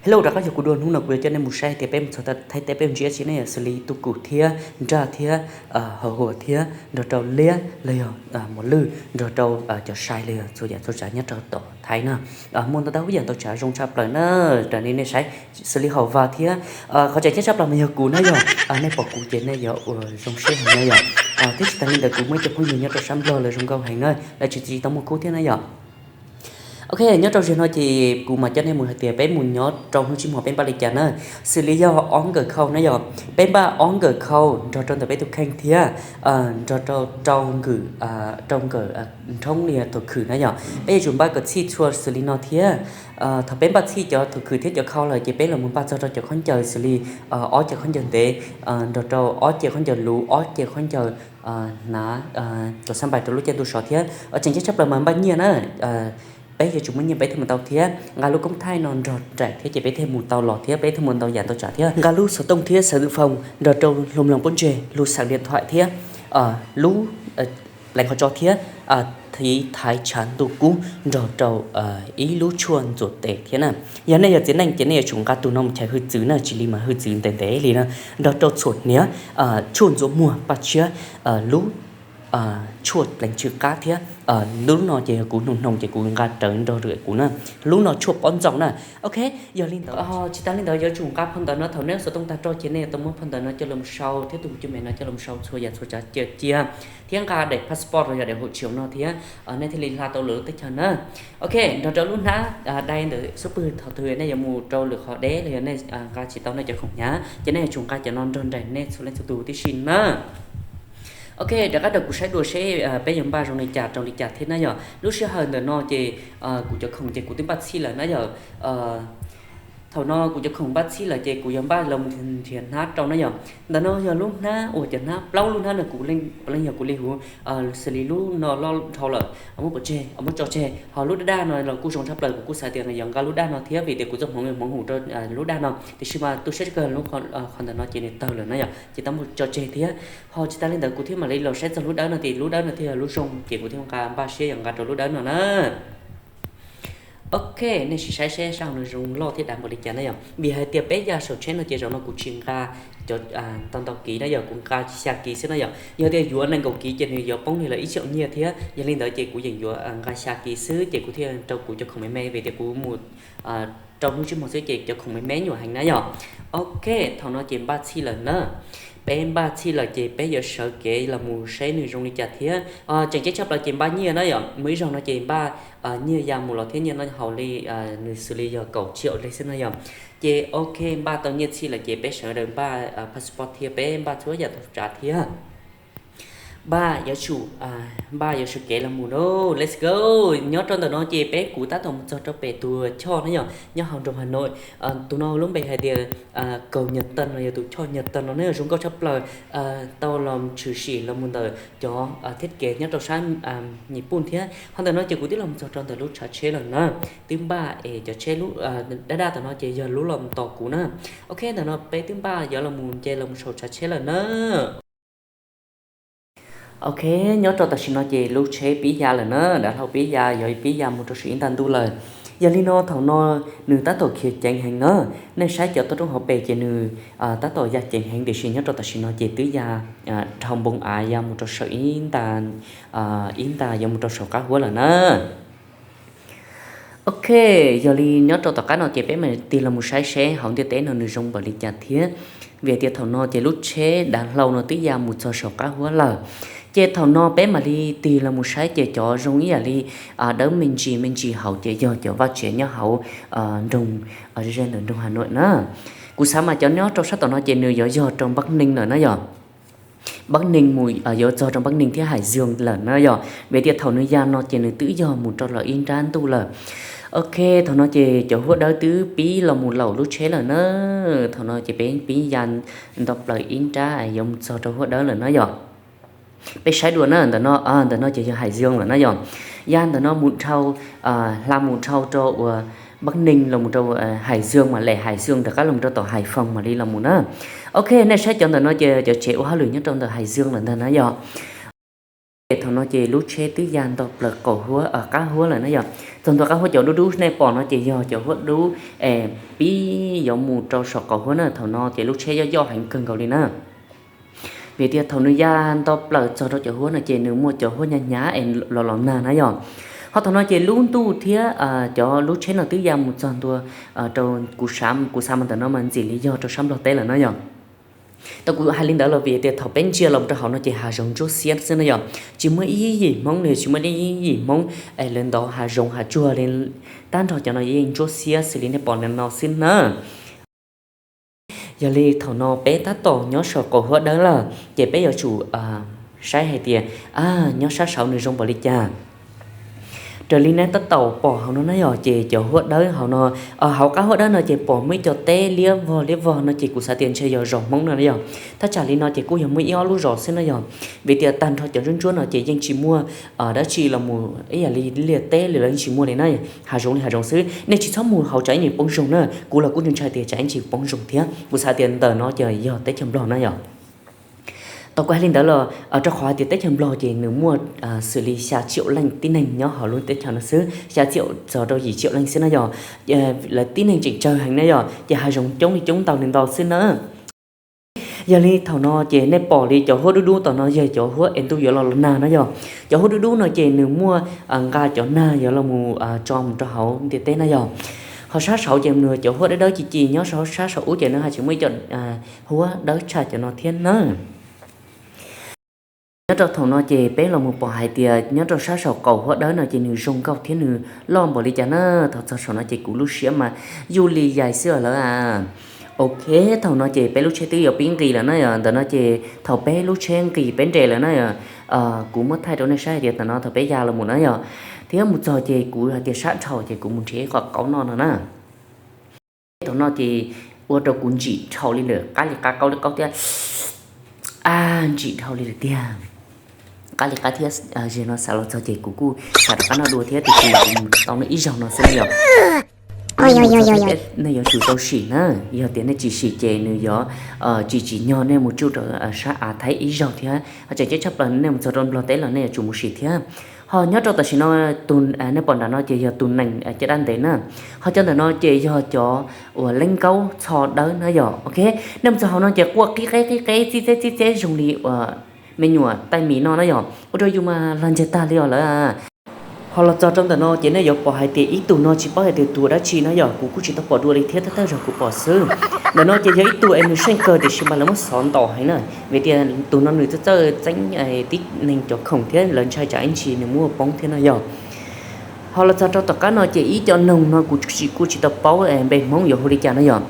Hello, rov qab yog kuv dua. Hnub no kuv yuav coj nej mus saib tias peb mus txog Thaib teb peb mus ntsib dab tsi ne yom, xws li tu kum thiab nraj thiab hau hua thiab nrog rau liab los yog mos lwj nrog rau cov sai los yog txhua yam txhua tsav nyob rau tom Thaib na. Muaj ntau ntau yam ntau tsav zoo tshaj plaws na, raws li nej saib, xws li hau vas thiab qhov tseem ceeb tshaj plaws mas yog kuv na yom. Nej pom kuv ces nej yuav ua zoo siab heev na yom. Thiab tsis tas li ntawd kuv muaj ib co phooj ywg nyob rau sab Nplog lawv zoo nkauj heev na, lawv tsis tau muaj khub thiab na yom. Ok, nyob rau zaum no ces kuv mam coj nej mus hais tias peb mus nyob rau hnub tsib hmo peb npaj li cas na. Xws li yog ob nkawm khau na yom, peb npaj ob nkawm khau nrog rau ntawm peb tus kheej thiab nrog rau rau nkawm, rau nkawm nrhoob li thaum khwm na yom. Peb yuav tsum npaj kom txhij txhua xws li no thiab. Thaum peb npaj txhij cov thaum khwm thiab cov khau lawm ces peb los mus npaj txog rau cov khaub ncaws xws li ob cov khaub ncaws ntev nrog rau ob cov khaub ncaws luv, ob cov khaub ncaws hnav kom xab npais rau lub caij ntuj sov thiab. Tseem ceeb tshaj plaws mas npaj nyiaj na. Peb yuav tsum muaj nyiaj peb thiaj mus tau thiab. Nqa lub koob thaij no nrog nraim thiab ces peb thiaj mus tau los thiab peb thiaj mus ntau yam ntau tsav thiab. Nqa lub xov tooj thiab xov tooj foos nrog rau lub mloog pob ntseg, lub xav diam thuam thiab lub pleev qhov tso thiab thiv thaiv tshav ntuj kub nrog rau ib lub tshuaj ntxuam tes thiab na. Yog nej yog txiv neej ces nej yuav tsum nqa tus no mus chais hwj txwv na, tsis li mas hwj txwv ntev ntev li na, nrog rau txhuam hniav, tshuaj ntxuav muag, paj tshiab, lub tshuaj pleev tsw qab thiab. Lub no ces yog kuv hnoos hnoos ces kuv nqa rawv nrog rau kuv na. Lub no tshuaj pob ntxoog na. Ok, yog li ntawd, tsis tas li ntawd yuav tsum nqa phau ntawv no, thaum nej xov tooj tag rau ces nej yuav tau muab phau ntawv no coj los sau thiab tus cwj mem no coj los sau txhua yam txhua tsav cia cia, thiab nqa daim passport los yog daim hauv tshij no thiab nej thiaj li hla tau lwm lub teb chaws na. Ok, nrog rau lub hnab dai ntawm xub pwg, thaum twg nej yuav mus rau lwm qhov deb los yog nej nqa tsis tau nej cov khoom hnyav ces nej yuav tsum nqa cov no nrog nraim nej txhua leej txhua tus tib si na. Ok, rov qab rau kuv saib dua seb peb yuav npaj zoo li cas rau li cas thiab na yom. Lub sij hawm ntawm no ces kuv cov khoom ces kuv twb npaj txhij lawm na yom. Thaum no kuv cov khoom npaj txhij lawm ces kuv yuav npaj los nrhiav hnab rau na yom. Ntawm no yog lub hnab uas cov hnab plaub lub hnab no kuv puav leej yog kuv li huv, xws li lub no loj dhau lawm muab pov tseg, muab tso tseg. Ho lub daj daj no los kuj zoo tshaj plaws, kuv kuj xav tias yuav nqa lub daj no thiab vim tias kuv txoj hmoov yuav hmoov hum rau lub daj no, tiam sis mas tu siab kawg lub qhov ntawm no ces nws tawg lawm na yom, ces tau muab tso tseg thiab. Ho tsis tas li ntawd kuv thiaj mam li los saib txog lub dawb no tias lub dawb no thiaj yog lub zoo ces kuv thiaj nqa npaj siab yuav nqa rau lub dawb no na. Ok, nej sim saib seb sab hauv no zoo loj thiab dav npaum li cas na yom. Vim hais tias peb ya saum tsheb no ces zaum no kuv tsis nqa cov ntau ntau kiv na yom, kuv nqa xya kiv xwb na yom. Yog tias yuav nees nkaum kiv ces nws yuav poob li lawm ib txhiab nyiaj thiab. Yog li ntawd ces kuv yeem yuav nqa xya kiv xwb ces kuv thiaj rau kuv cov khoom me me vim tias kuv mus rau hnub tsib hmo xwb ces cov khoom me me nyuam heev na yom. Ok, thaum no ces npaj txhij lawm na. Peb npaj txhij lawm ces peb yuav sawv kev los mus saib nws zoo li cas thiab. Tseem ceeb tshaj plaws ces npaj nyiaj na yom, mus ib zaug no ces npaj nyiaj ya mus los thiab nyiaj no haus li nws xws li yog kaum tsib caug li xwb na yom. Ces ok, npaj tau nyiaj txhij lawm ces peb sawv daws npaj passport thiab peb npaj txhua yam txhua tsav thiab. Npaj yuav tsum, npaj yuav sawv kev los mus na. Let's go. Nyob rau ntawm no ces peb kuv tab tom mus txog rau pem tus choj na yom, nyob hauv nroog Hà Nội. Tus no lub npe hais tias kaus nyuag tan los yog tus choj nyuag tan no na yom, zoo nkauj tshaj plaws. Tau los tshwm sim los mus ntawm cov thiab kev nyob rau sab Nyij Pooj thiab. Ho ntawm no ces kuv twb los mus txog rau ntawm lub tshav tsheb lawm na. Twb npaj es cov tsheb lub daj daj tom no ces yog lub los tos kuv na. Ok, ntawm no peb twb npaj yuav los mus nce los mus saum tshav tsheb lawm na. Ok, nyob rau tam sim no ces lub tsheb pib ya lawm na, dav hlau pib ya, yuav pib ya mus rau saum ib nta ntuj lawm. Yog li no thaum no nws tab tom khiav ceev heev na, nej saib cov toj roob hauv pes ces nws tab tom ya ceev heev tiam sis nyob rau tam sim no ces twb ya dhau npoo av ya mus rau saum ib nta, ib nta yuav mus rau saum qab huab lawm na. Ok, yog li nyob rau tom qab no ces peb mam tig los mus saib seb hauv ntiaj teb no nws zoo npaum li cas thiab. Vim tias thaum no ces lub tsheb dav hlau no twb ya mus txog saum qab huab lawm. Ces thaum no peb mam li tig los mus saib ces cov zoo ib yam li dawb me ntsis me ntsis hauv ces yog cov vaj tsev nyob hauv nroog, ze ntawm nroog Hà Nội na. Kuv xav mas cov nyob rau sab tom no ces nws yuav yog rau Bắc Ninh lawm na yom. Bắc Ninh mus, yuav txog rau Bắc Ninh thiab Hải Dương lawm na yom. Vim tias thaum nws ya no ces nws twb yog mus rau lawm ib nrab ntuj lawm. Ok, thaum no ces cov huab dawb twb pib los mus laum lub tsheb lawm na. Thaum no ces peb pib ya ntau plaws ib nrab yuav mus txog rau huab dawb lawm na yom. Peb saib dua na, ntawm no, ntawm no ces yog Hải Dương lawm na yom. Ya ntawm no mus dhau, hla mus dhau rau uas Bắc Ninh los mus rau Hải Dương mas lem Hải Dương rov qab los mus rau tom Hải Phòng mam li los mus na. Ok, nej saib cov ntawm no ces cov tsev ua hauj lwm nyob rau ntawm Hải Dương lawm ntag na yom. Thaum no ces lub tsheb twb ya nto plaws qaum huab, qab huab lawm na yom. Txog ntua qab huab cov dub dub nej pom no ces yog cov huab dub es pib yuav mus rau saum qaum huab na. Thaum no ces lub tsheb yoj yoj heev kawg nkaus li na. Vim tias thaum nws ya nto plaws txog rau cov huab no ces nws muaj cov huab hnyav hnyav es los los nag na yom. Ho thaum no ces lub ntuj thiab cov lub tsheb no twb ya mus txog ntua rau, kuv xav mas ntawm no mas ntxim li yog rau sab Nplog teb lawm na yom. Tau kuv hais li ntawd los vim tias thaum peb ntsia los rau hauv no ces hav zoov ntsuab xiab xwb na yom. Tsis muaj ib yim Hmoob li, tsis muaj ib yim Hmoob es lawv ntov hav zoov hav tsuag li. Tag nrho cov no yeej ntsuab xiab xws li nej pom no xwb na. Yog li thaum no peb tab tom nyob saum qaum huab dawb lawm ces peb yuav tsum saib hais tias nyob sab saud nws zoo npaum li cas. Raws li nej tab tom pom hauv no na yog ces cov huab dawb hauv no, hauv qab huab dawb no ces pom muaj ib co teb liab vog liab vog no ces kuv xav tias ntshe yog zos Hmoob no na yog. Thaj tsam li no ces kuj yog muaj ib ob lub zos xwb na yog. Vim tias tag nrho cov ntsuab ntsuab no ces yeej tsis muaj dab tsi los mus ib yam li liaj teb li los yeej tsis muaj li na. Hav zoov li hav zoov xwb, nej tsis txhob mus hauv tsam ib ntsis poob zoo na. Kuv los kuj ntshai tias tsam ib ntsis poob zoo thiab. Kuv xav tias ntawm no ces yog teb chaws Nplog na yog. Tau kuv hais li ntawd los rau qhov hais tias teb chaws Nplog ces nws muaj xws li xya tsiaum leej tib neeg nyob hauv lub teb chaws no xwb, xya tsiaum txog rau yim tsiaum leej xwb na yog. Lawv tib neeg tseem tsawg heev na yog ces hav zoov coob li coob ntau li ntau xwb na. Yog li thaum no ces nej pom li cov huab dub dub tom no yog cov huab es ntuj yuav los los nag na yog. Cov huab dub dub no ces nws muaj nqa cov nag yuav los mus tso mus rau hauv ntiaj teb na yog. Ho sab saud ces nws cov huab dawb dawb ci ci, nyob sab saud ub ces nws haj tseem muaj ib co huab dawb tshaj cov no thiab na. Nyob rau thaum no ces peb los mus pom hais tias nyob rau sab saum qaum huab dawb no ces nws zoo nkauj thiab nws loj npaum li cas na. Thaum txog saum no ces kuv lub siab mas yuj li yais xwb lawm a. Ok, thaum no ces peb lub tsheb twb yuav pib nqis lawm na yog. Ntawm no ces thaum peb lub tsheb nqis peb nres lawm na yog, kuv muab thaij rau nej saib hais tias tam no thaum peb ya los mus na yog, thiab mus txog ces kuv hais tias sab dhau ces kuv mus nrhiav ib qho qaub noj no na. Thaum no ces ua rau kuv ntsim dhau li lawm, qab li qab qaub li qaub thiab. A, ntsim dhau li lawm tiag. Qab li qab thiab, zem no xav los txog ces kuv kuj xav rov qab noj dua thiab tiam sis kuv mus tau noj ib zaug no xwb na yog. Nej yuav tsum tau sim na, yog tias nej tsis sim ces nws yuav tsis tsim nyog nej mus tsuj rau sab av Thaib ib zaug thiab. Ho tseem ceeb tshaj plaws nej mus txog rau Nplog teb los nej yuav tsum mus sim thiab. Ho nyob rau tam sim no, tus nej pom nram no ces yog tus nees caj dab ntev na. Ho cov ntawm no ces yog cov uas leej nkaub txho dawb na yog. Ok, nej mus txog hauv no ces quaj qib qeb qib qeb txib txeb txib txeb zoo li uas me nyuam taij mis no na yog, ua rau yus mas lag ntseg tag li os lawm. Ho los txog rau ntawm no ces nej yuav pom hais tias ib tug no tsis paub hais tias tus dab tsi na yog, kuv kuj tsis tau pom dua li thiab, thawj thawj zaug kuv pom xwb. Ntawm no ces yog ib tug es nws seej kawg tiam sis mas lawv muab xov ntaus heev na, vim tias tus no nws txawj txawj txeeb tib neeg cov khoom thiab lawv ntshai tsam ib ntsis nws muaj poob thiab na yog. Ho los txog rau tom qab no ces ib co noog no kuv kuj tsis tau paub npe Hmoob yuav hu li cas na yog.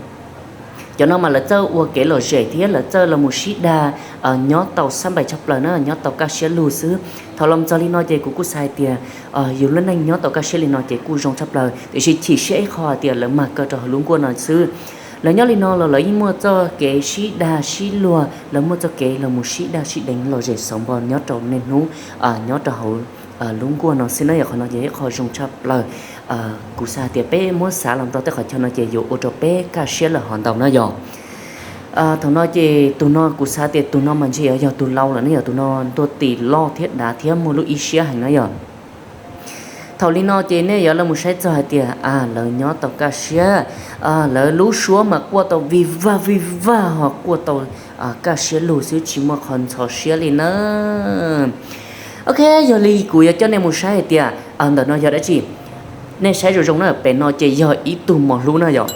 Cov no mas lawv txawj ua kev lom zem thiab lawv txawj los mus sib dag nyob tau xab npais tshaj plaws na, nyob tau kaj siab lug xwb. Thaum los txog li no ces kuv kuj xav hais tias yus lub neej nyob tau kaj siab li no ces kuj zoo tshaj plaws, tiam sis chim siab ib qho hais tias lawv mag kaw rau hauv lub nkuaj no xwb. Lawv nyob li no los lawv yeej muaj txoj kev sib dag sib luag, lawv muaj txoj kev los mus sib dag sib deev lom zem xauv npo nyob rau niaj hnub nyob rau hauv lub nkuaj no xwb na yog. Qhov no ces ib qho zoo tshaj plaws. Kuv xav hais tias peb muab xav los rau tej qhov chaw no ces yuav ua rau peb kaj siab lawm hov ntau na yog. Thaum no ces tus no kuv xav tias tus no mas ntshe yuav yog tus laus lawm ne yog, tus no ntuag tis loj thiab dav thiab muaj lub ib siab heev na yog. Thaum li no ces nej yuav los mus saib txog hais tias lawv nyob tau kaj siab, lawv lub suab mas quaj tau vij vag vij vag ho quaj tau kaj siab lug xwb tsis muaj qhov ntxhov siab li na. Ok, yog li kuv yuav coj nej mus saib hais tias ntawm no yog dab tsi. Nej saib zoo zoo na, pem no ces yog ib tug mos hlub na yog.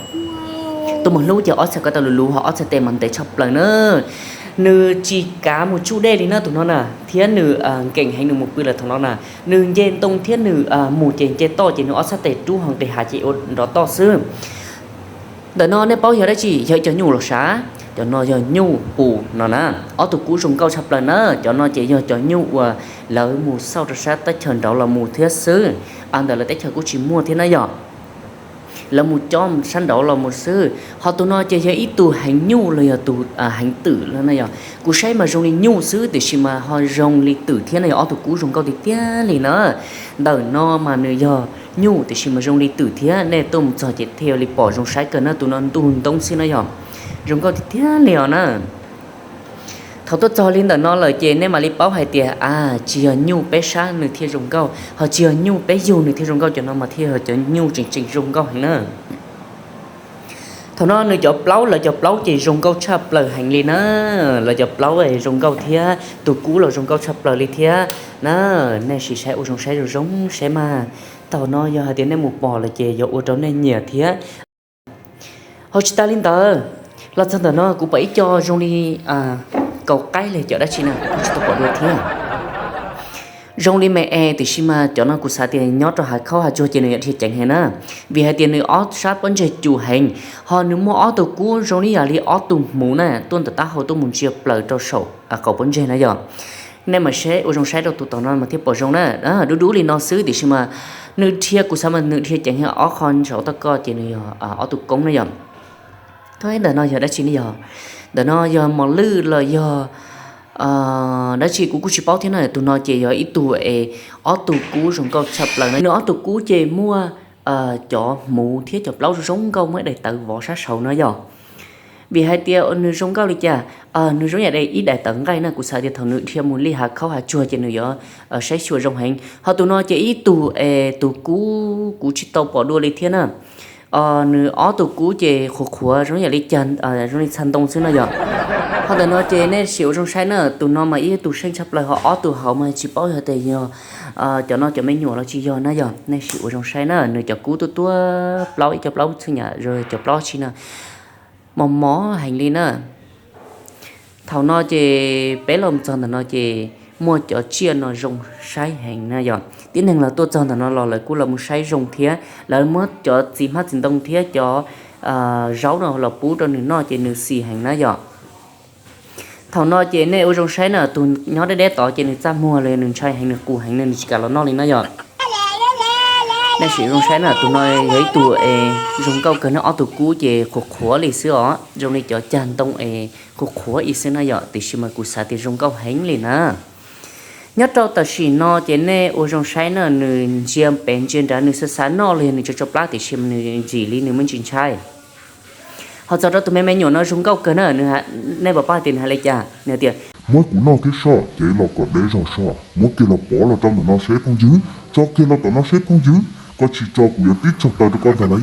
Tus mos hlub ces ob txhais ko taw luv luv ho ob txhais tes mas ntev tshaj plaws na. Nws tsis kav mus tsuj dej li na tus no na, thiab nws nkees heev nws mus pw lawm thaum no na. Nws nce ntoo thiab nws mus ces nce toj ces nws ob txhais tes rub ho nqis hav ces ua nrov toj xwb. Ntawm no nej paub yog dab tsi, yog ib co nyuj los sav. Cov no yog nyuj pus no na. Ob tug kub zoo nkauj tshaj plaws na. Cov no ces yog cov nyuj uas lawv mus xauj rau sab teb chaws nraud los mus thiab xwb. Ntawm lawv teb chaws kuj tsis muaj thiab na yog. Lawv mus cob sab nraud los mus xwb. Ho tus no ces yog ib tug heev nyuj los yog tus heev twm los na yog. Kuv saib mas zoo li nyuj xwb tiam sis mas ho zoo li twm thiab na yog, ob tug kub zoo nkauj tiag tiag li na. Ntawm no mas nws yog nyuj tiam sis mas zoo li twm thiab, nej tuaj mus txog ces thiaj li pom zoo saib kawg na, tus no ntug ntoob xwb na yog. Zoo nkauj tiag tiag li os na. Thaum tuaj txog li ntawm no lawm ces nej mam li paub hais tias a, tsis yog nyuj peb sab nws thiaj zoo nkauj, ho tsis yog nyuj peb yug nws thiaj zoo nkauj, cov no mas thiaj yog cov nyuj tseem tseem zoo nkauj heev na. Thaum no nws cov plaub, lawv cov plaub ces zoo nkauj tshaj plaws heev li na. Lawv cov plaub zoo nkauj thiab tus kub los zoo nkauj tshaj plaws li thiab na. Nej sim saib ua zoo saib zoo zoo saib mas. Thaum no yog hais tias nej mus pom lawm ces yuav ua rau nej nyiam thiab. Ho tsis tas li ntawd, los txog ntawm no kuv pom ib co zoo li kaus qaib li cov dab tsi na kuv tsis tau pom dua thiab. Zoo li me es tiam sis mas cov no kuv xav tias nyob rau hav khaub hav tsuag ces nws yuav dhia ceev heev na, vim hais tias nws ob sab pob ntseg cum heev, ho nws muaj ob tug kub zoo li yam li ob tug hmuv na tuaj ntawm taub hau tuaj mus ntsia plaws rau saum qaum pob ntseg na yom. Nej mam seb ua zoo saib rau tus tom no mas thiaj pom zoo na. Dub dub li no xwb tiam sis mas nws dhia kuv xav mas nws dhia ceev heev, ob qho saum toj koj ces nws yog ob tug koob na yom. Ntawm no yog dab tsi ne yog? Ntawm no yog mos lwj los yog dab tsi kuv kuj tsis paub thiab na. Tus no ces yog ib tug es ob tug kub zoo nkauj tshaj plaws na. Nws ob tug kub ces muaj cov hmuv thiab cov plaub zoo nkauj muaj ib daim tawv vov sab saud no yog. Vim hais tias nws zoo nkauj li cas, nws zoo yam li ib daim tawv nqaij na, kuv xav tias thaum nws dhia mus li hav khaub hav tsuag ces nws yuav saib xyuas zoo heev. Ho tus no ces ib tug es tus kub kuv tsis tau pom dua li thiab na. Nws ob tug kub ces qhuav qhuav zoo yam li cag, zoo li txha ntoo xwb no yog. Ho ntawm no ces nej sim ua zoo saib na, tus no mas ib tug seej tshaj plaws, ho ob tug hauv mas tsis paub yog tias yog cov no cov me nyuam los tsis yog na yog. Nej sim ua zoo saib na, nws cov kub tuaj tuaj plaub, ib co plaub txhwj nyam cov plaub tsi na, mos mos heev li na. Thaum no ces peb los txog ntawm no ces muaj cov tsiaj no zoo saib heev na yog. Tib neeg los tuaj txog ntawm no los lawv kuj los mus saib zoo thiab, lawv muab cov txiv hmab txiv ntoo thiab cov zaub no los pub rau nws noj ces nws xis heev na yog. Thaum no ces nej ua zoo saib na, tus nyob deb deb tod ces nws txaj muag li, nws ntshai heev, nws qus heev, nws tsis kam los noj li na yog. Nej sim zoo saib na, tus no yog ib tug es zoo nkauj kawg na, ob tug kub ces qhuav qhuav li xwb os, zoo li cov cag ntoo es qhuav qhuav ib xwb na yom, tiam sis mas kuv xav tias zoo nkauj heev li na. Nyob rau tam sim no ces nej ua zoo saib na, nws ntsia pem ntsia nrad, nws xav xav noj li, nws tso tso plab tiam sis mas nws ntsim li, nws muaj ntsis ntshai. Ho txog rau tus me me nyuam no zoo nkauj kawg na, nej puas paub hais tias nws hais li cas? Nws tias, muab kuv noj thiab soj, cev los kom deb zog soj, muab kiag los pov los rau ntawm no seb phooj ywg, tso kiag los tom no seb phooj ywg, koj tsis tso kuv yuav tib tsaug taw rau koj ntag lauj.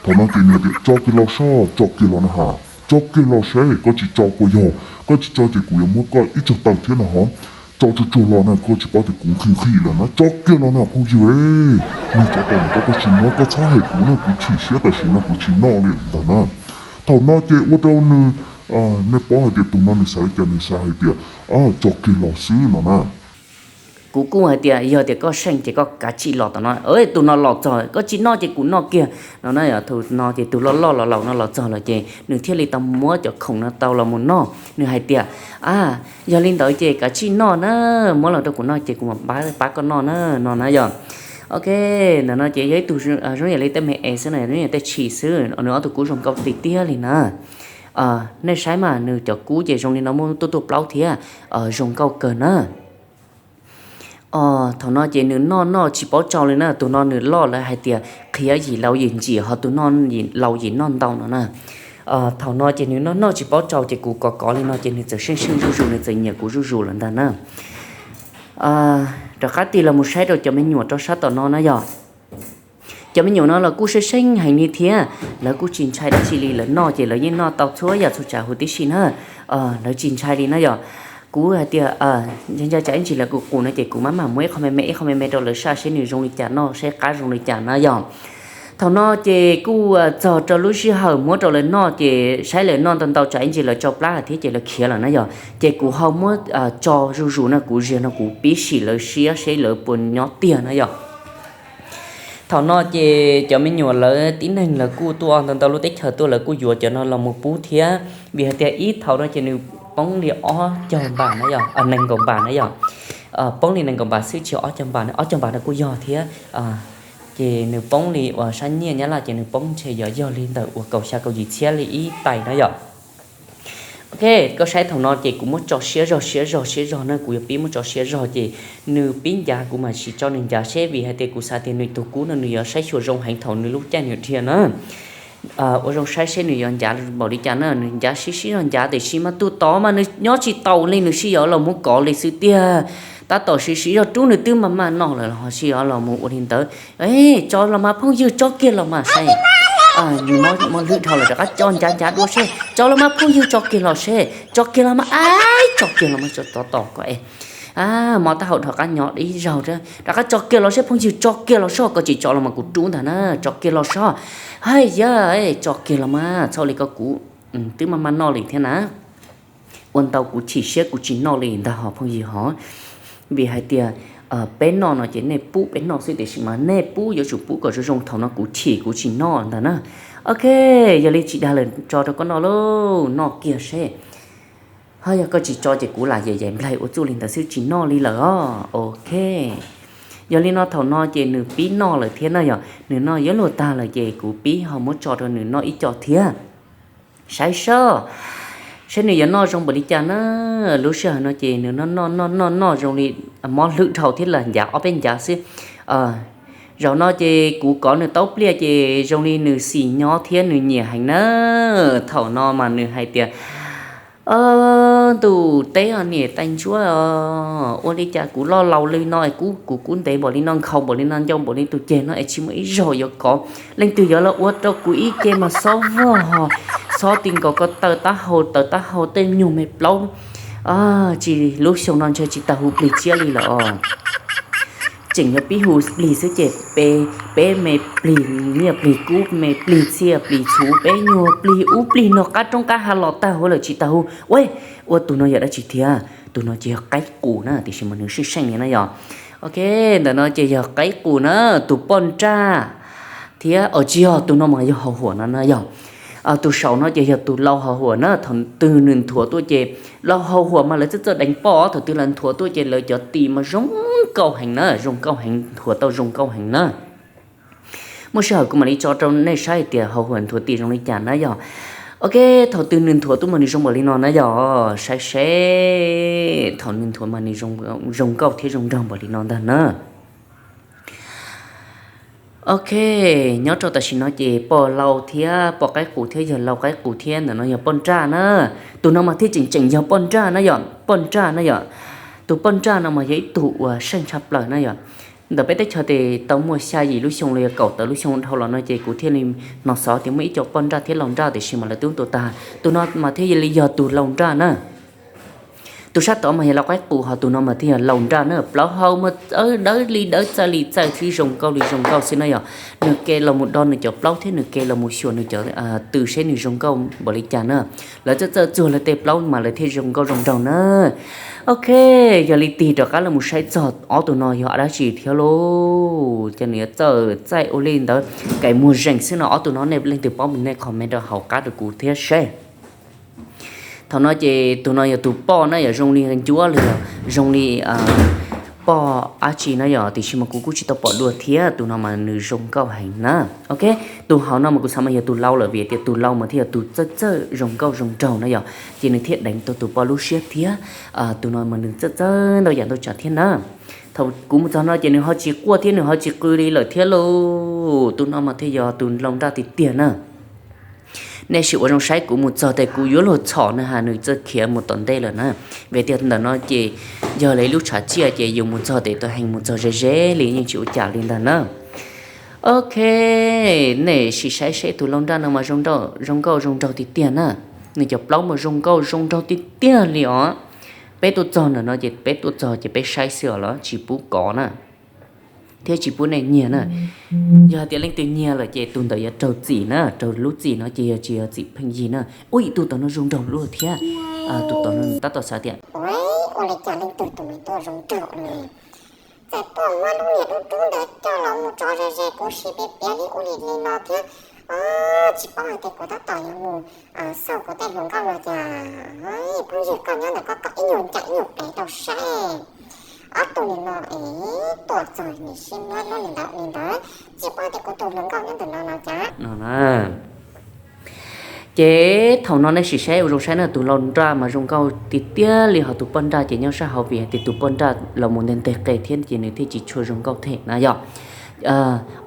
Thaum no ces nws tias tso kiag los soj, tso kiag los na has, tso kiag los seb koj tsis tso puas yog, koj tsis tso ces kuv yuav muab koj ib tsaug taw thiab no ho. Tso tsuag tsuag los na, koj tsis paub tias kuv nqhis nqhis lawm na, tso kiag los na phooj ywg. Nws cov taw ntawd koj tsis muab, koj txhob hem kuv no, kuv chim siab tam sim no kuv tsis noj li ntag na. Thaum no ces ua rau nws, nej paub hais tias tus no nws xav li cas, nws xav hais tias tso kiag los xwb no na. Kuv kuj hais tias yog tias koj seej ces koj kav tsij los tom no, tus no los txog koj tsis noj ces kuv noj kiag no na yom. Tus no ces tus loj loj los laus no los txog lawm ces nws thiaj li tau muab cov khoom no tau los mus noj. Nws hais tias, a, yog li ntawd ces kav tsij noj na, muab los rau kuv noj ces kuv mam pab koj noj na no na yom. Ok, ntawm no ces yog ib tug zoo yam li tej me es xwb na, zoo yam tej tshis xwb, nws ob tug kub zoo nkauj tiag tiag li na. Nej saib mas, nws cov kub ces zoo li no muaj tuaj tuaj plaub thiab, zoo nkauj kawg na. Thaum no ces nws noj noj tsis paub tsau li na, tus no nws loj lawv hais tias qhiav yim laus yim ntsim, ho tus no laus yim noj ntau no na. Thaum no ces nws noj noj tsis paub tsau ces kuv kov kov li no ces nws txawm seej seej zuj zus, nws txawm nyiam kuv zuj zus lawm ntag na. Rov qab tig los mus saib rau cov me nyuam rau sab tom no na yom. Cov me nyuam no los kuj seej seej heev li thiab, lawv kuj tsis ntshai dab tsi li, lawv noj ces lawv yeej noj tau txhua yam txhua tsav huv tib si na. Lawv tsis ntshai li na yom. Kuv hais tias ntshai ntshai tsam ib ntsis lawv kuv qus no ces kuv mam mam muab ib qho me me ib qho me me rau lawv saj seb nws zoo li cas noj, seb qab zoo li cas na yom. Thaum no ces kuj txog rau lub sij hawm muab rau lawv noj ces saib lawv noj ntau ntau tsam ib ntsis lawv tso plab thiab ces lawv khiav lawm na yom. Ces kuv ho muab tso zuj zus no, kuv ziag no kuv pib sim lawv siab seb lawv puas nyob tiag na yom. Thaum no ces cov me nyuam lawv tib neeg lawv kuj tuaj ntau ntau lub teb chaws tuaj, lawv kuj yuav cov no los mus pub thiab, vim hais tias ib thaum no ces nws poob li ob caug npam na yom, nees nkaum npam na yom. Poob li nees nkaum npam xwb, tsis ob caug npam, ob caug npam no kuj yog thiab. Ces nws poob li uas sab nyiaj Nyab Laj ces nws poob ntshe yuav yog li ntawm uas kaum xya kaum yim txhiab li ib tais na yom. Ok, koj saib thaum no ces kuv muab tso siab zog siab zog siab zog na, kuv yuav pib muab tso siab zog ces nws pib ncav kuv mam sim tso nws ncav seb, vim hais tias kuv xav tias nws tus kub no nws yuav saib xyuas zoo heev thaum nws lub caij nws dhia na. Ua zoo saib seb nws yuav ncav npaum li cas na, nws ncav siv siv zog ncav tiam sis mas tus tod mas nws nyob tsis taus li, nws sib yuav los mus kov li xwb tiag. Tab tom siv siv zog rub nws twb maj maj noj lawm los ho sib yuav los mus ua li ntawd. Tso los mas phooj ywg, tso kiag los mas saib. Nws muab hlwb dhau lawm, rov qab tso ncav ncav dua seb, tso los mas phooj ywg, tso kiag los seb, tso kiag los mas, ab, tso kiag los mas, tso tov tos ko es. Mob taub hau rov qab nyob ib zaug, rov qab tso kiag los seb phooj ywg, tso kiag los soj, koj tsis tso los mas kuv rub ntag na, tso kiag los soj. Haj yam, tso kiag los mas, txhob li ko kuv twb maj maj noj li thiab na. Ua ntau kuv chim siab kuv tsis noj li ntag hos phooj ywg hos. Vim hais tias peb noj no ces nej pub peb noj xwb tiam sis mas nej pub yuav tsum pub kom zoo zoo, thaum no kuv chim kuv tsis noj ntag na. Ok, yog li tsis dag lawm tso rau koj noj lauj, noj kiag seb. Ho yog koj tsis tso ces kuv lam yaim yaim nplaig ua txuj li ntawd xwb tsis noj li lawm os. Ok, yog li no thaum no ces nws pib noj lawm thiab na yom, nws noj yuav luag tag lawm ces kuv pib ho muab tso rau nws noj ib co thiab. Saib seb, saib nws yuav noj zoo npaum li cas na. Lub sij hawm no ces nws noj noj noj noj noj zoo li mob hlwb dhau thiab, lam ncav ob peb ncav xwb. Zaum no ces kuv kov nws tau pliaj ces zoo li nws xis nyob thiab nws nyiam heev na. Thaum no mas nws hais tias, ntuj teb os niam tais ntsuab os, ua li cas kuv loj laus li no es kuv kub ntev npaum li no, nkhaus npaum li no, ncau npaum li tus ceg no es tsis muaj ib zaug yuav kov. Leej twg yuav los ua rau kuv ib ce mas xob vog hos, xob ti nkaus ko taw taub hau, taw taub hau tej nyuag me plaub. Tsis, lub xyoo no ntshe tsis tau hu plig tsiab li lawm os. Tseem yuav pib hu plig xwb ces peb me plig nyiaj plig kub me plig txhiaj plig txhuv peb nyuag plig ub plig no qab roob qab hav los tag huv lawm tsis tau hu. Ua, ua tus no yog dab tsi thiab? Tus no ces yog qaib qus na, tiam sis mas nws seej seej li na yog. Ok, ntawm no ces yog qaib qus na, tus poj nraj thiab, tsis yog, tus no mas yog hau huam no na yog. Tus saum no ces yog tus lau hau huam na, thaum twg nws nthuav tuaj ces, lau hau huam mas lawv txawj txawj deev poj, thaum twg lawv nthuav tuaj ces lawv cov tis mas zoo nkauj heev na, zoo nkauj heev, nthuav tau zoo nkauj heev na. Muaj sij hawm kuv mam li tso rau nej saib hais tias hau huam nthuav tis zoo li cas na yog. Ok, thaum twg nws nthuav tuaj mas nws zoo npaum li no na yog, saib seb, thaum nws nthuav mas nws zoo nkauj thiab zoo nraug npaum li no ntag na. Ok, nyob rau tam sim no ces poj lau thiab poj qaib qus thiab yog lau qaib qus thiab ntawm no yog poj nraj na. Tus no mas thiaj tseem tseem yog poj nraj na yom, poj nraj na yom. Tus poj nraj no mas yog ib tug uas seej tshaj plaws na yom. Ntawm peb teb chaws ces tau muaj xya yim lub xyoo los yog kaum tawm lub xyoo dhau los no ces kuv thiaj li hnov xov tias muaj ib co poj nraj thiab lau nraj tiam sis mas lawv twb tuag tag. Tus no mas thiaj li yog tus lau nraj na. Tus sab tod mas yog lau qaib qus, ho tus no mas thiaj yog lau nraj na. Plaub hau mas dawb li dawb, txaij li txaij xwb, zoo nkauj li zoo nkauj xwb na yog. Nws ke los mus do nws cov plaub thiab nws ke los mus xyuas nws cov tw seb nws zoo nkauj npaum li cas na. Lawv txawj txawj txuag lawv tej plaub mas lawv thiaj zoo nkauj zoo nraug na. Ok, yog li tig rov qab los mus saib txog ob tug no yog dab tsi thiab lauj, ces nws yuav txawj txaij ua li ntawd, kaim muag zeem xwb no. Ob tug no nej leej twg paub mus nej comment rau hauv qab rau kuv thiab seb. Thaum no ces tus no yog tus poj na yom, zoo li ncuab li yog zoo li poj dab tsi na yom, tiam sis mas kuv kuj tsis tau pom dua thiab. Tus no mas nws zoo nkauj heev na. Ok, tus hauv no mas kuv xav mas yog tus lau lawm vim tias tus lau mas thiaj yog tus txawj txawj zoo nkauj zoo nraug na yom, ces nws thiaj deev tau tus poj lub siab thiab. Tus no mas nws txawj txawj ntau yam ntau tsav thiab na. Thaum kuv mus txog no ces nws ho tsis quaj thiab nws ho tsis qw li lawm thiab lauj. Tus no mas thiaj yog tus lau nraj tiag tiag na. Nej sim ua zoo saib, kuv mus txog tes kuv yuav luag txhom nws ha, nws txawj khiav mus tom ntej lawm na. Vim tias ntawm no ces yog li lub tshav tsiaj ces yus mus txog tes tus heev mus txog ze ze li yeej tsis ua cas li ntag na. Ok, nej sim saib seb tus lau nraj no mas zoo nkauj zoo nraug tiag tiag na. Nws cov plaub mas zoo nkauj zoo nraug tiag tiag li os. Peb tuaj txog ntawm no ces peb tuaj txog ces peb saib xwb os los tsis pub kov na, thiab tsis pub nej nyiag na. Yog hais tias leej twg nyiag lawm ces tus ntawd yuav raug txim na, raug lub txim no ces yog tsis yog txim pheej yig na. Ua ib tug tom no zoo nraug luaj thiab. Tus tom no tab tom xav tias, ua li cas leej twg tus me tuaj zoo nraug li. Txawm tuaj muab lub niag dub dub ntawd coj los mus tso ze ze kuv sib piav piav li ua li li no thiab. Tsis paub hais tias kuv tab tom yuav mus xaus kuv tej hluas nkauj no cas. Phooj ywg koj nyob ntawm koj kom ib nyuag ncaim ib nyuag plev rau saib. Ob tug nim no es tuaj txog nim sib muab lub li ntawd li ntawd, tsis paub tias kuv tus hluas nkauj nyob ntawm no no cas. Ces thaum no nej sim saib ua zoo saib na, tus lau nraj mas zoo nkauj tiag tiag li, ho tus poj nraj ces nyob sab hauv vim hais tias tus poj nraj los mus nteg nteg qe thiab ces nws thiaj tsis tshua zoo nkauj them na yom.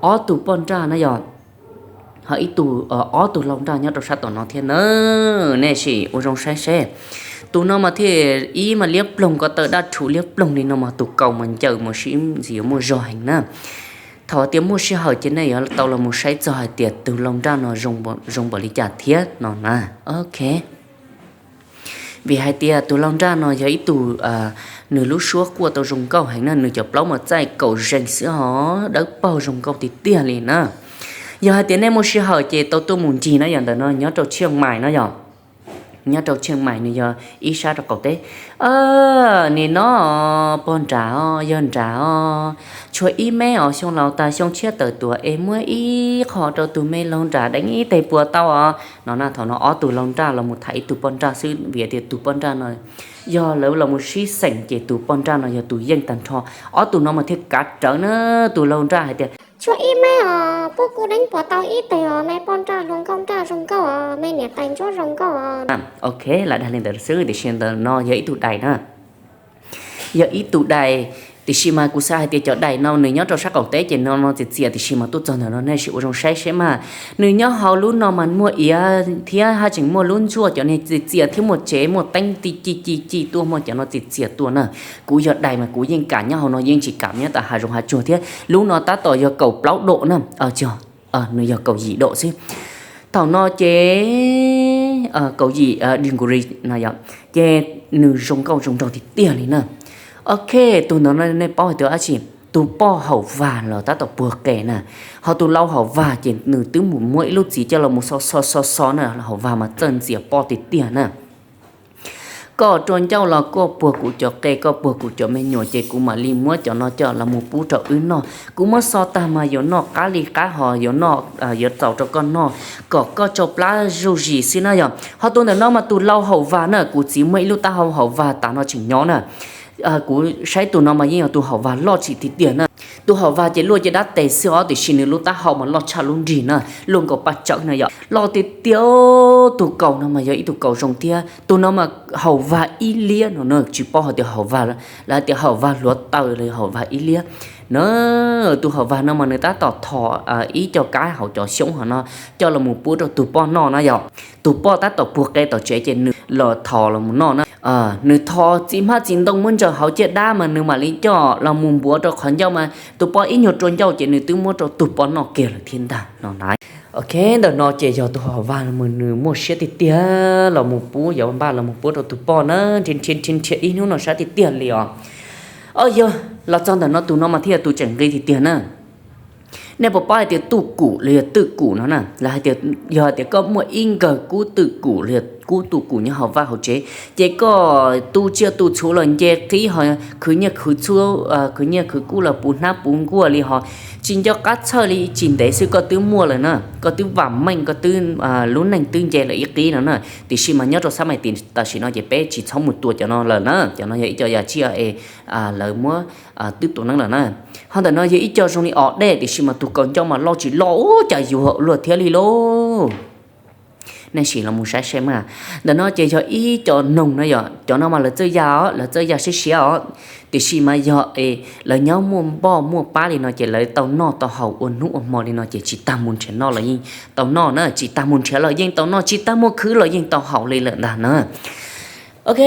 Ob tug poj nraj na yom, Ho ib tug, ob tug laug nraj nyob rau sab tom no thiab na. Nej sim ua zoo saib seb. Tus no mas thiaj ib mas liab ploog, ko taw daj rhuv liab ploog li no mas tus kaus mas ncaws mas sib ntxim yuav muaj zog heev na. Thaum tias muaj sij hawm ces nej yuav tau los mus saib txog hais tias tus laug nraj no zoo npaum li cas thiab no na. Ok. Vim hais tias tus laug nraj no yog ib tug, nws lub suab quaj tau zoo nkauj heev na, nws cov plaub mas txaij kaum zees xwb hos dawb paug zoo nkauj tiag tiag li na. Yog hais tias nej muaj sij hawm ces tau tuaj mus ncig na yom, ntawm no nyob rau Tshiaj Mais no yom. Nyob rau Tshiaj Mais nws yog ib sab rau qaum teb. Nim no pog nram os, yog nram os, tshuav ib me os, xyoo laus tag xyoo tshiab tawm tuaj es muab ib qho rau tus me laug nram deev ib teg puas tau os no na. Thaum no ob tug laug nraj los mus tham ib tug poj nraj xwb vim tias tus poj nraj no yog lawv los mus sib xeem ces tus poj nraj no yog tus yeej tag nrho. Ob tug no mas thiaj kav rawv na. Tus laug nraj hais tias, tshuav ib me os, puab kuj deev puas tau ib teg os, me poj nraj hluas nkauj nraj zoo nkauj os, me niam tais ntsuab zoo nkauj os. Ok, lam dag li ntawd xwb, tiam sis ntawm no yog ib tug dais na. Yog ib tug dais, tiam sis mas kuv xav hais tias cov dais no nws nyob rau sab qaum teb ces no no txias txias, tiam sis mas tuaj txog ntawm no nej sim ua zoo saib seb mas. Nws nyob hauv lub no mas muaj iav thiab haj tseem muaj lub ntsuaj, cov niag txias txias thiab muaj tsev muaj teeb ti ci ci ci tuaj, muaj cov no txias txias tuaj na. Kuv yog dais mas kuv yeej kam nyob hauv no, yeej tsis kam nyob tom hav zoov hav tsuag thiab. Lub no tab tom yog kaum plaub dom na, nws yog kaum yim dom xwb. Thaum no ces kaum yim degree no yom, ces nws zoo nkauj zoo nraug tiag tiag li na. Ok, tus ntawd no nej paub hais tias dab tsi? Tus poj haum vag los tab tom puag qe na, ho tus lau haum vag ces nws twb mus muab ib lub txiv coj los mus xo xo xo xo na, haum vag mas txawj ntxias poj tiag tiag na. Koj rua ncauj los koj puag kuv cov qe, koj puag kuv cov me nyuam ces kuv mam li muab cov no coj los mus pub rau wb noj. Kuv muab xo tag mas yuav noj qab li qab ho yuav noj, yuav txaus rau koj noj, kom koj tsau plab zuj zis xwb na yom. Ho tus ntawm no mas tus lau haum vag na, kuv txiv muaj ib lub taub hau haum vag tas no tseem nyob na. Kuv saib tus no mas yeej yog tus haum vag loj tshaj tiag tiag na. Tus haum vag ces luaj cia dab tes xwb os, tiam sis nws lub taub hau mas loj tshaj lub nrig na, luaj nkaus paj tsawb na yom. Loj tiag tiag. Tus kaus no mas yog ib tug kaus zoo thiab. Tus no mas haum vag ib liab no na, tsis paub hais tias haum vag, lawv hais tias haum vag hluav taws los haum vag ib liab na. Tus haum vag no mas nws tab tom thom ib co kab hauv cov xyoob hauv no coj los mus pub rau tus poj noj na yom. Tus poj tab tom puag qe tom tsev ces nws los thom los mus noj na. Nws thom txiv hmab txiv ntoo muab ntsaws hauv caj dab mas nws mam li coj los mus npuav rau qhov ncauj mas tus poj ib nyuag rua ncauj ces nws twb muab rau tus poj noj kiag lawm thiab ntag no na. Ok, ntawm no ces yog tus haum vag mas nws muaj siab tiag tiag los mus pub, yuav npaj los mus pub rau tus poj na, nrhiav nrhiav nrhiav ib hnub no sab tiag tiag li os. Yog los txog ntawm no tus no mas thiaj yog tus tseem nqi tiag tiag na. Nej puas paub hais tias tuj kum los yog twj kum no na, lawv hais tias yog hais tias koj muaj ib nkawg kub twj kum los yog kub tuj kum nyob hauv vaj hauv tsev, ces koj tu tsiaj tu txhuv los nce qib ho khwv nyiaj khwv txhuv, khwv nyiaj khwv kub los puv hnab puv nkuaj li ho tsis nco qab txhawj li, tsis ntev xwb koj twb muaj lawm na, koj twb vam meej, koj twb, lub neej twb nce lawm ib qib no na. Tiam sis mas nyob rau xab mais tim tam sim no ces peb tsis txhob mus tua cov no lawm na, cov no yog ib co yam tsiaj es lawv muab twb tua neeb lawm na. Ho ntawm no yog ib co zoo li os dej, tiam sis mas tus kaus ncauj mas loj tsis loj ua cas yuav luaj thiab li lauj. Nej sim los mus saib seb mas. Ntawm no ces yog ib co noog na yom, cov no mas lawv txawj ya os, lawv txawj ya siab siab os. Tiam sis mas yog lawv nyob muaj npoj muaj pab li no ces lawv tau noj tau haus ua hnub ua hmo li no ces tsis tas mus nrhiav noj los yeej tau noj na, tsis tas mus nrhiav los yeej tau noj, tsis tas mus khwv los yeej tau haus li lawm ntag na. Ok,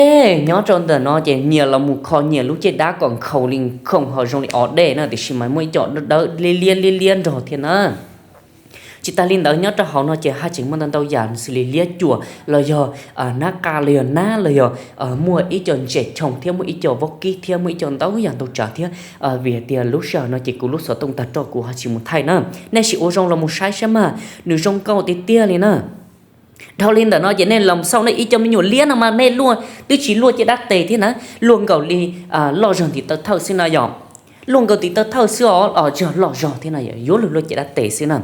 nyob rau ntawm no ces nyias los mus kho nyias lub caj dab kom nkhaus li nkhaus ho zoo li os dej na, tiam sis mas muaj ib co dawb liab liab liab liab nrog thiab na. Tsis tas li ntawd nyob rau hauv no ces haj tseem muaj ntau ntau yam xws li liab cuam los yog nab qa los yog nab los yog muaj ib co ntses choo thiab muaj ib co vaub kib thiab muaj ib co ntau yam ntau tsav thiab. Vim hais tias lub sij hawm no ces kuv lub xov tooj tag roj kuv ho tsis mus thaij na. Nej sim ua zoo los mus saib saib mas, nws zoo nkauj tiag tiag li na. Dhau li ntawm no ces nej los xauj nej ib co me nyuam liab no mas mej luaj twb tsis luaj caj dab tes thiab na, luaj nkaus li loj zog ntiv taw thawj xwb no yom. Luaj nkaus ntiv taw thawj xwb os, zog loj zog thiab no yom, yuav luag luaj caj dab tes xwb na.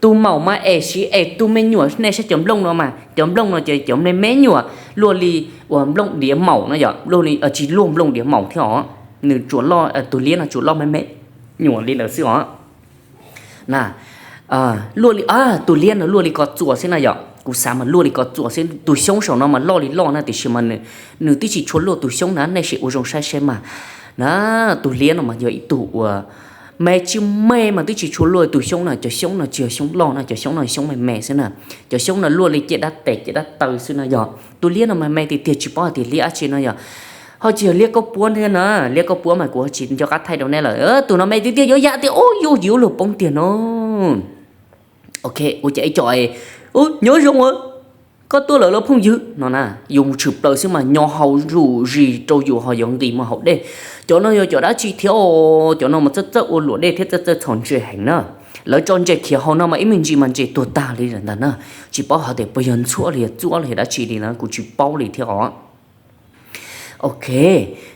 Tus maum mas es siv es tu me nyuam, nej saib cov nplooj no mas, cov nplooj no ces cov me me nyuam luaj li uas nplooj diav maum no yom, tsis luaj nplooj diav maum thiab os. Nws tsuas loj, tus liab no tsuas loj me me nyuam li ntawd xwb os. Na, luaj li, tus liab no luaj li ko txuas xwb na yom, kuv xav mas luaj li ko txuas xwb, tus xyoob saum no mas loj li loj na, tiam sis mas nws twb tsis tshua luaj tus xyoob na, nej sim ua zoo saib saib mas. Na, tus liab no mas yog ib tug uas Me tsis me mas twb tsis tshua luaj tus xyoob no, cov xyoob no tsis yog xyoob loj no, cov xyoob no xyoob me me xwb na. Cov xyoob no luaj li caj dab tes caj dab taw xwb no yog. Tus liab no mas me tiag tiag tsis paub hais tias liab dab tsi no yog. Ho tsis yog liab kaub puab thiab na, liab kaub puab mas kuv tsis nco qab thaij rau nej lawm. Tus no me tiag tiag yuav yam tias ub yuav yuav luag poob tiag no. Ok, ua cas ib co es, nyob zoo, koj tuaj lawm los phooj ywg no na, yus mus tshwm plaws xwb mas nyo hau zuj zus rau yus ho yuav nqis mus haus dej. Cov no yog cov dab tsi thiab os? Cov no mas txawj txawj ua luam dej thiab txawj txawj txhos ntse heev na. Lawv tso ntses khiav hauv no mas ib me ntsis mas ntses tuag tag li lawm ntag na. Tsis paub hais tias puas yog ntxhuab los yog txuab los yog dab tsi li na, kuv tsis paub li thiab os. Ok,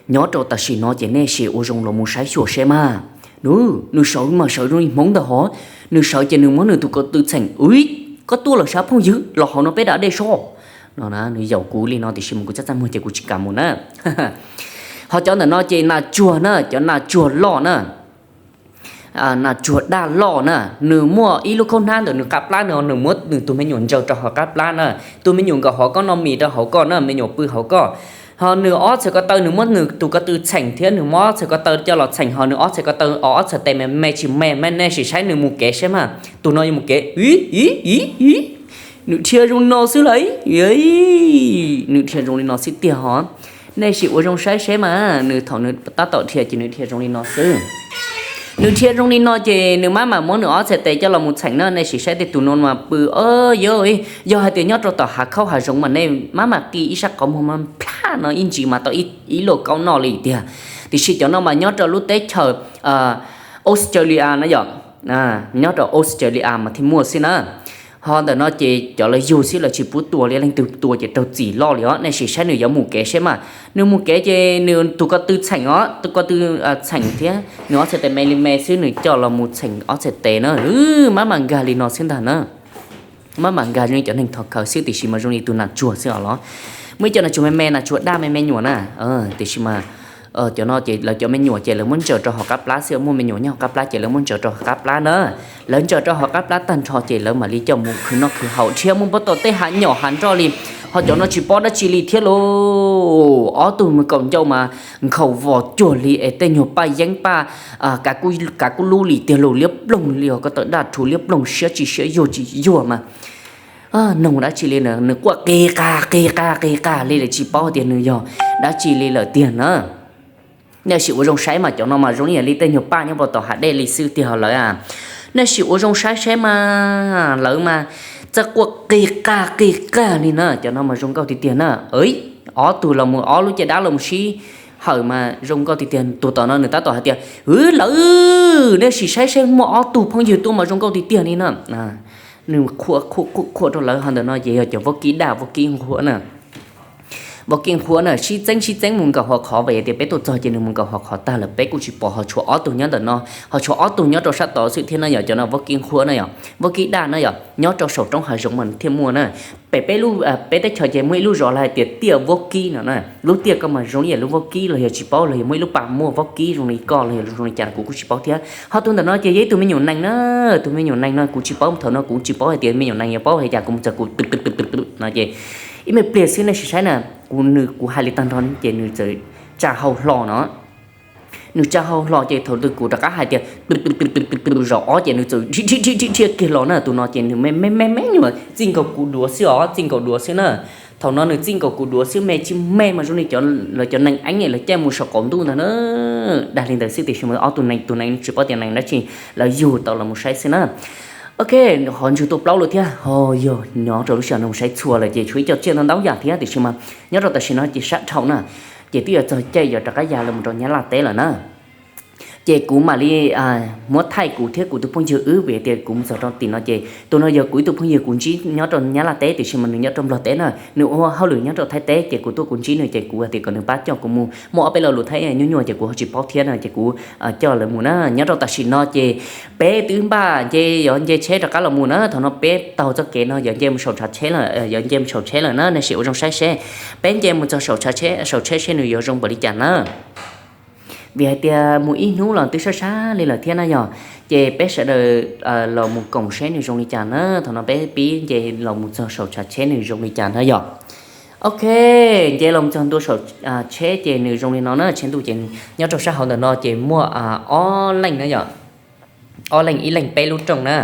nyob rau tam sim no ces nej sim ua zoo los mus saib xyuas seb mas. Nws, nws sawv mas sawv zoo li hmoov ntag hov. Nws sawv ces nws muab nws tus ko tw txheem, ub, koj tuaj lawm sab phooj ywg, los hauv no peb da dej soj no na. Nws yaum kuv li no tiam sis mas kuv txaj txaj muag ces kuv tsis kam mus na. Ho cov ntawm no ces nas tsuag na, cov nas tsuag loj na. Nas tsuag daj loj na, nws muaj ib lub khaub hnab ntawm nws qab plab no, nws muab nws tus me nyuam ntsaws rau hauv qab plab na. Tus me nyuam nkaum hauv koj noj mis rau hauv koj na, me nyuam pw hauv koj. Ho nws ob txhais ko taw nws muab nws tus ko tw txheem thiab nws muab ob txhais ko taw coj los txheem, ho nws ob txhais ko taw, ob txhais tes me me tsis me, me nej sim saib nws mus kev seb mas. Tus no yuav mus kev, nws dhia zoo li no xwb lauj. Nws dhia zoo li no xwb tiag hov. Nej sim ua zoo saib seb mas, nws thaum nws tab tom dhia ces nws dhia zoo li no xwb. Nws dhia zoo li no ces nws maj mam muab nws ob txhais tes coj los mus txheem na. Nej sim saib tej tus no mas pw, yog, yog hais tias nyob rau tom hav khaub hav zoov mas nej maj mam qi ib sab qhov muag mas plaj no ib ntsis mas tau ib luaj kaub noj li tiag. Tiam sis cov no mas nyob rau lub teb chaws Australia na yom. Nyob rau Australia mas thiaj muaj xwb na. Ho ntawm no ces cov lawv yug xwb, lawv tsis pub tua li, leej twg tua ces raug txim loj li os. Nej sim saib nws yuav mus kev seb mas. Nws mus kev ces nws tus ko tw txheem os, tus ko tw txheem thiab nws ob txhais tes me li me xwb, nws coj los mus txheem ob txhais tes na. Maj mam nkag li no xwb ntag na. Maj mam nkag zoo li cov neeg thov khaws xwb, tiam sis mas zoo li tus nas tsuag xwb os los. Muaj ib co nas tsuag me me, nas tsuag daj me me nyuam na. Tiam sis mas cov no ces lawv cov me nyuam ces lawv muab ntsaws rau hauv qab plab xwb, muaj me nyuam nyob hauv qab plab ces lawv muab ntsaws rau hauv qab plab na. Lawv ntsaws rau hauv qab plab tag nrho ces lawv mam li coj mus khwv noj khwv haus thiab muab npab tom tej hav nyom hav nroj li. Ho cov no tsis paub dab tsi li thiab lauj. Ob tug me kaum ncauj mas nkhaus vos cuag li es tej nyuag paj yeeb paj kav kuj lub li tiag lauj, liab ploog li os, ko taw daj rhuv liab ploog, siab tsis siab yuag tsis yuag mas. Noog dab tsi li na, nws quaj qig qag qig qag qig qag li lawm, tsis paub tias nws yog dab tsi li lawm tiag na. Nej sim ua zoo saib mas, cov no mas zoo ib yam li tej nyuag paj nyob puag tom hav dej li xwb tiag lawm. Nej sim ua zoo saib saib mas, lawv mas txawj quaj qig qag qig qag li na. Cov no mas zoo nkauj tiag tiag na. Ob tug los mus, ob lub caj dab los mus sib hawm mas zoo nkauj tiag tiag. Tus tom no nws tab tom hais tias, Hwv, lawv, nej sim saib saib, muaj ob tug phooj ywg tuaj mas zoo nkauj tiag tiag li na. Nws qhuaj qhuaj qhuaj rau lawv. Ho ntawm no ces yog cov vaub kib daj vaub kib nqhuab na. Vaub kib nqhuab na, sib txeeb sib txeeb mus nkaum hov qhov, vim tias peb tuaj txog ces nws mus nkaum hov qhov tag lawm, peb kuj tsis pom, ho tshuav ob tug nyob ntawm no, ho tshuav ob tug nyob rau sab tod xwb thiab na yom. Cov no vaub kib nqhuab na yom, vaub kib daj na yom, nyob rau saum roob hav zoov mas thiaj muaj na. Pem peb lub, peb teb chaws ces muaj ib lub zos lawv hais tias Tiaj Vaub Kib no na. Lub tiaj ko mas zoo ib yam lub vaub kib los yog tsis paub, los yog muaj ib lub pas muaj vaub kib zoo li koj los yog zoo li cas kuv kuj tsis paub thiab. Ho tus ntawm no ces yog ib tug me nyuam nees na. Tus me nyuam nees no kuv tsis paub, thaum no kuv tsis paub hais tias me nyuam nees yuav paub hais cas, kuv mus txog kuv twb twb twb twb no ces ib me pliag xwb nej sim saib na. Kuv, nws, kuv hais li tag nrho ces nws txawm tsa hau hlo no. Nws tsa hau hlo ces thaum twg kuv rov qab hais tias zaum ob ces nws txawm dhia dhia dhia dhia kiag los na. Tus no ces nws me me me me nyuam txij nkaus kuv duav xwb os, txij nkaus duav xwb na. Thaum no nws txij nkaus kuv duav xwb, me tsis me mas zoo li cov, lawv cov nees eeb lawv caij mus saum qaum ntuj ntag na. Dag li ntawd xwb tiam sis mas ob tug nees, tus nees tsis paub tias nees dab tsi, lawv yug tau los mus saib xwb na. Ok, qhov ntswg tua plaub lawm thiab, ho yog nyob rau lub sij hawm no mus saib txhua lawm ces tshuav ib co tsiaj ntau ntau yam thiab, tiam sis mas nyob rau tam sim no ces sab dhau na, ces twb yuav txog caij yuav rov qab ya los mus rau Nyab Laj teb lawm na. Ces kuv mam li muab thaij kuv thiab kuv tus phooj ywg wb, vim tias kuv mus txog rau tim no ces tus no yog kuv ib tug phooj ywg kuv ntsib nyob rau Nyab Laj teb, tiam sis mas nws nyob rau Nplog teb na, nws ua hauj lwm nyob rau Thaib teb, ces kuv tuaj kuv ntsib nws ces kuv hais tias kom nws pab coj kuv mus, muaj ob peb lo lus Thaib nyuaj nyuaj ces kuv ho tsis paub thiab na, ces kuv coj lawv mus na. Nyob rau tam sim no ces peb twb npaj nce, yuav nce tsheb rov qab los mus na. Thaum no peb taug txoj kev no yuav nce mus saum tshav tsheb lawm, yuav nce mus saum tsheb lawm na, nej sim ua zoo saib seb. Peb nce mus txog saum tsheb, saum tsheb seb nws yuav zoo npaum li cas na. Vim hais tias mus ib hnub los twb sab sab li lawm thiab na yog, ces peb sawv daws los mus koom seb nws zoo li cas na. Thaum no peb pib nce los mus txog saum tshav tsheb nws zoo li cas na yog. Ok, nce los mus txog ntua saum tsheb ces nws zoo li no na, tsheb ntuj ces nyob rau sab hauv ntawm no ces muaj ob leej na yom. ob leeg ib leeg peb lub rooj na,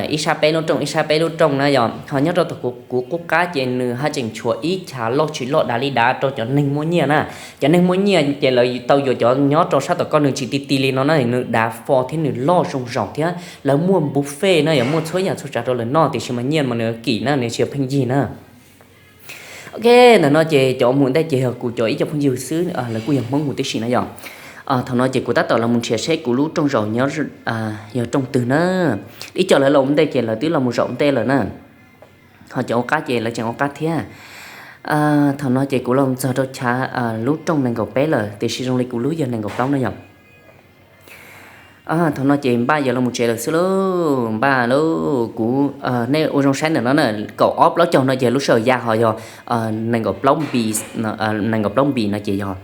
ib sab peb lub rooj ib sab peb lub rooj na yom. Ho nyob rau tom kuv qub qab ces nws haj tseem tshuav ib chav loj tsis loj dav li dav rau cov neeg muaj nyiaj na. Cov neeg muaj nyiaj ces lawv tau yuav cov nyob rau sab tom koj nws tsis ti ti li no na, nws dav fo thiab nws loj zoo zaum thiab lawv muaj buffet na yom, muaj txhua yam txhua tsav rau lawv noj tiam sis mas nyiaj mas nws kim na, nws tsis pheej yig na. Ok, ntawm no ces cov mus ntej ces yog kuv cov ib co phooj ywg xwb, lawv kuj yog Hmoob mus tib si na yom. Thaum no ces kuv tab tom los mus nrhiav seb kuv lub rooj zaum nyob, yog rooj twg na. Ib co lawv los ua ntej ces lawv twb los mus zaum ntej lawm na. Ho cov ua qab ces lawv tseem ua qab thiab. Thaum no ces kuv los txog rau chav lub rooj nees nkaum peb lawm tiam sis zoo li kuv lub yog nees nkaum plaub na yom. Thaum no ces npaj yuav los mus tsev lawm xwb lauj, npaj lauj. Kuv, nej ua zoo saib ntawm no na, kaum ob plaub caug no ces lub sij hawm ya ho yog nees nkaum plaub npi, nees nkaum plaub npi no ces yog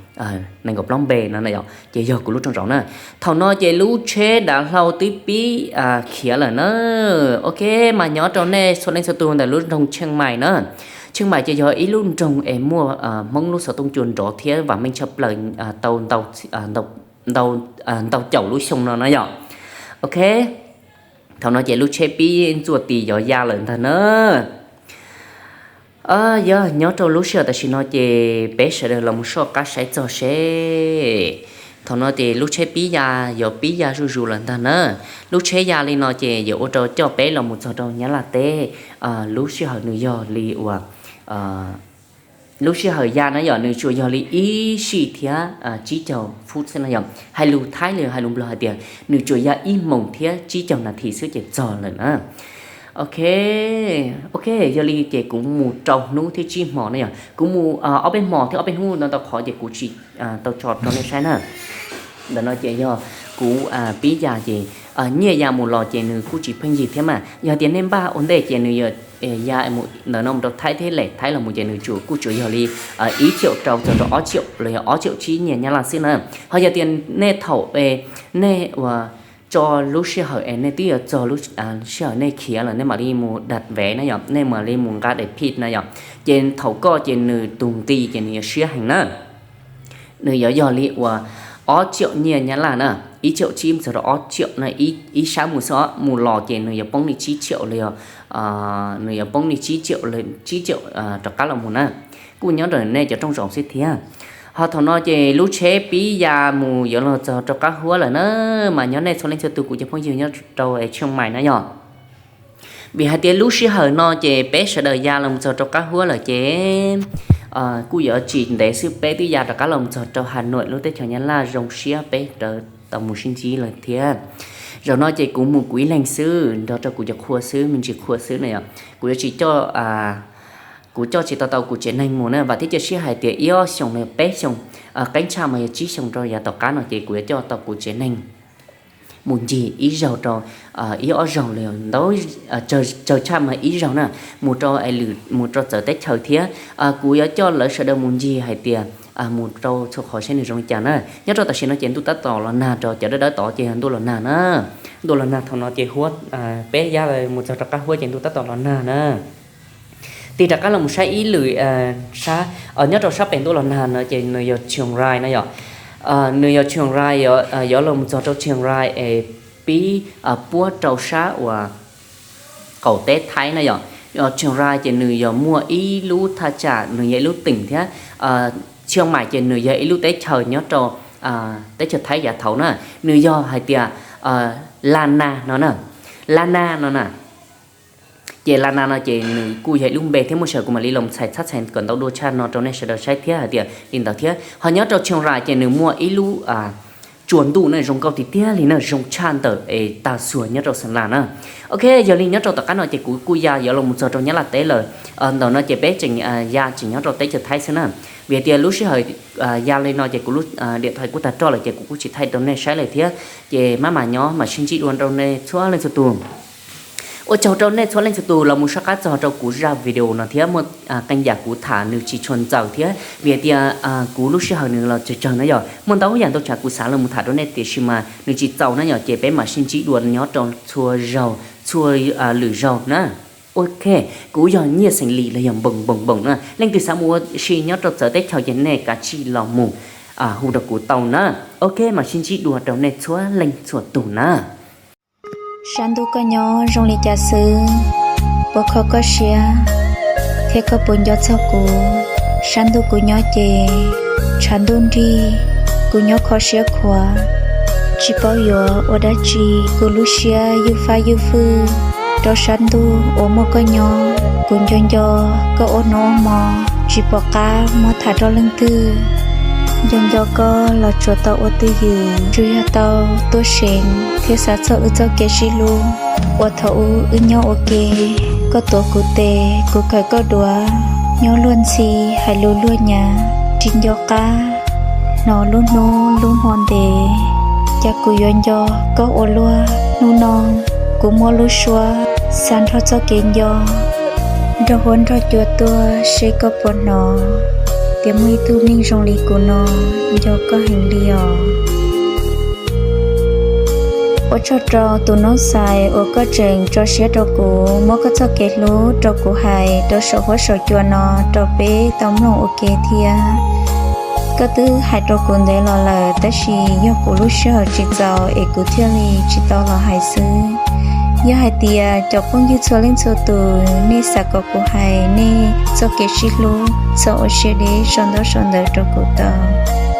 nees nkaum plaub npe no na yom, ces yog kuv lub rooj zaum na. Thaum no ces lub tsheb dav hlau twb pib khiav lawm na. Ok, mas nyob rau nej txhua leej txhua tus ntawm lub nroog Tsheej Maim na. Tsheej Maim ces yog ib lub nroog es muaj Hmoob lub xov tooj cua nrov thiab vam meej tshaj plaws tau ntau caum lub xyoo no na yom. Ok, thaum no ces lub tsheb pib ntxuaj tis yuav ya lawm ntag na. Yog nyob rau lub sij hawm tam sim no ces peb sawv daws los mus soj qab saib txog seb. Thaum no ces lub tsheb pib ya, yuav pib ya zuj zus lawm ntag na. Lub tsheb ya li no ces yuav ua rau coj peb los mus txog rau Nyab Laj teb. Lub sij hawm nws yog li uas, lub sij hawm ya na yom, nws tsuas yog li ib sij thiab tsib caug fut xwb na yom. Hais lus Thaib los hais lus Nplog hais tias nws tsuas ya ib moos thiab tsib caug nas this xwb ces txog lawm na. Ok, ok, yog li ces kuv mus rau hnub thiab tsib hmo na yom, kuv mus ob peb hmo thiab ob peb hnub no tau qhov ces kuv tsis tau tso rau nej saib na. Ntawm no ces yog kuv pib ya ces nyiaj ya mus los ces nws kuj tsis pheej yig thiab mas. Yog tias nej npaj ua ntej ces nws ya ntawm no mus rau Thaib thiab lem Thaib los mus ces nws tsuas kuj tsuas yog li ib caum rau txog rau ob caum los yog ob caum tsib nyiaj Nyab Laj xwb na. Ho yog tias nej thaum es nej uas tso lub sij hawm es nej twb yuav txog lub sij hawm nej khiav lawm nej mam li mus dam vev na yom, nej mam li mus nqa dam phij na yom, ces thaum koj ces nws tus nqi ces nws yuav siab heev na. Nws yuav yog li uas ob caum nyiaj Nyab Laj na, ib caum tsib mus txog rau ob caum na, ib sab mus xwb, mus los ces nws yuav poob li tsib caum li os, nws yuav poob li tsib caum, tsib caum rov qab los mus na. Kuj nyob ntawm nej cov rooj zaum xwb thiab. Ho thaum no ces lub tsheb pib ya mus yuav los txog rau qab huab lawm na, mas nyob nej txhua leej txhua tus kuv cov phooj ywg nyob rau Tsheej Maim na yom. Vim hais tias lub sij hawm no ces peb sawv daws ya los txog rau qab huab lawm ces kuj yuav tsis ntev xwb peb twb ya rov qab los txog rau Has Nuam lub teb chaws Nyab Laj zoo siab peb rov tau mus sib ntsib lawm thiab. Zaum no ces kuv mus kuv ib leeg xwb nrog rau kuv cov qhua xwb, me ntsis qhua xwb na yom. Kuv yuav tsis coj, kuv coj tsis tau tau kuv tsev neeg mus na, vam thiab cia siab hais tias ib ob xyoos los peb xyoos, qeeb tshaj mas yog tsib xyoos rau yav tom qab no ces kuv yuav coj tau kuv tsev neeg mus ncig ib zaug rau ib ob zaug li ntau, tsawg tshaj mas ib zaug na, mus rau, mus rau txawv teb chaws thiab. Kuv yuav coj lawv sawv daws mus ncig hais tias mus rau txhua qhov saib nws zoo li cas na. Nyob rau tam sim no ces ntuj tab tom los nag, rau cov dawb dawb tod ces yog ntuj los nag na. Ntuj los nag thaum no ces huab, peb ya mus txog rov qab huab ces ntuj tab tom los nag na. Tig rov qab los mus saib ib lwm sab, nyob rau sab pem ntuj los nag no ces nws yog Chiang Rai na yom. Nws yog Chiang Rai, yuav los mus txog rau Chiang Rai es pib puab rau sab uas qaum teb Thaib na yom. Chiang Rai ces nws yog muaj ib lub thaj tsam, nws yog ib lub teem thiab. Chiang Mai ces nws yog ib lub teb chaws nyob rau teb chaws Thaib yav thaud na. Nws yog hais tias Lana no na, Lana no na. Ces Lana no ces nws kuj yog ib lub npe thiab, muaj sij hawm kuv mam li los txhais txhab txhais kom ntau dua tshaj no rau nej sawv daws saib thiab hais tias li ntawd thiab. Ho nyob rau Chiang Rai ces nws muaj ib lub tsua ntuj na zoo nkauj tiag tiag li na, zoo tshaj ntawm es tag xuas nyob rau Xeem Las na. Ok, yog li nyob rau tom qab no ces kuv kuj ya yuav los mus txog rau Nyab Laj teb lawm. Ntawm no ces peb tseem ya tseem nyob rau teb chaws Thaib xwb na. Vim tias lub sij hawm ya li no ces kuv lub điện thoại kuj tag roj lawm ces kuv kuj tsis thaij rau nej saib lawm thiab. Ces maj mam nyob mam sib ntsib dua rau nej txhua leej txhua tus. Ua tsaug rau nej txhua leej txhua tus los mus soj qab txog rau kuv zaj video no thiab, muaj qee yam kuv tham nws tsis tshua ntxaws thiab vim tias kuv lub sij hawm nws los tsawg tsawg na yom. Muaj ntau yam ntau tsav kuv xav los mus tham rau nej tiam sis mas nws tsis txaus na yom, ces peb mam sib ntsib dua nyob rau txhua zaug, txhua lwm zaug na. Ok, kuv yog Nyiaj Xeem Lis los yog Npoom Npoom Npoom na. Leej twg xav mus ua si nyob rau txawv teb chaws ces nej kav tsij los mus hu rau kuv tau na. Ok, mam sib ntsib dua rau nej txhua leej txhua tus na. Sab ntuj koj nyob zoo li cas xwb? Puas kho koj siab thiab koj puas nco txog kuv? Sab ntuj kuv nyob ces tshav ntuj nrig, kuv nyob kho siab khuav, tsis paub yuav ua dab tsi. Kuv lub siab ywj fab ywj fwj rau sab ntuj uas muaj koj nyob. Kuv nco nco koj ua hnub ua hmo, tsis pom qab muab tham rau leej twg. Nco nco koj los tsuas tau ua twj ywm, tsuas yog tau tuaj seev thiab xav txog wb txoj kev sib hlub uas thaum ub wb nyob ua ke. Koj tuav kuv tes, kuv kawm koj duav, nyob luag ntxhi hais lus luag nyav, tsis nco qab hnov lub hnub lub hmo ntev. Cas kuv yuav nco koj ua luaj? Hnub no kuv muaj lub suab xav nrog txoj kev nco nrog huab nrog cua tuaj seb koj puas hnov tias muaj ib tug neeg zoo li kuv no nco koj heev li os. Ua tsaug rau tus noob xais uas koj tseem tso siab rau kuv, muab koj txoj kev hlub rau kuv hais rau saum huab saum cua no rau peb tau mloog ua ke thiab. Koj twb hais rau kuv ntev los lawm, tab sis yog kuv lub sij hawm tsis txaus es kuv thiaj li tsis tau los hais xwb. Yog hais tias cov phooj ywg txhua leej txhua tus nej xav kom kuv hais, nej txoj kev sib hlub txhob ua siab deb sau ntaub sau ntawv rau kuv tau.